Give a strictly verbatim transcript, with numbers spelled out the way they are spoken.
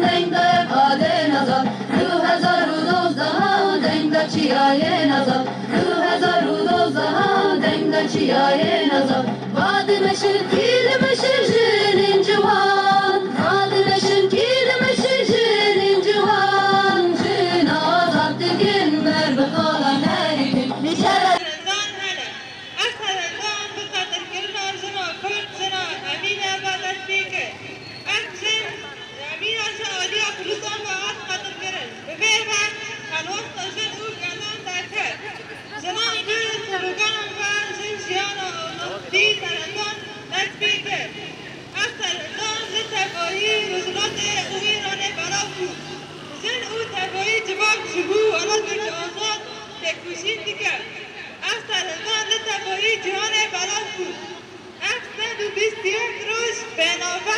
Deng de Badê Nazan, du hezar û dozdeh deng de çiyayê Nazan, du hezar û dozdeh deng de çiyayê Nazan. Bad meşin, kîr meşin jinin ciwan, bad meşin, kîr meşin jinin ciwan. Jin azad dikin ber bi xala nerikin. Şeref. Zan hele. Ez helekan bi qetilkirina jina Kurd, jina Emîne ve dest pê kir. Ev jin Emîne ji aliya polîsan ve hat qetilkirin. Bi vê ve helwesta jin û gelan derket. Jinan bi sloganan ve jin jiyana û navdî serhildan dest pê kir. Ev serhildan li tevayî Rojhilatê û Îranê belav bû. Jin û tevayî civak ji bo welatekî azad têkoşîn dike. Ev serhildan li tevayî cîhanê belav bû. Ev sed û bîst yek roj bênava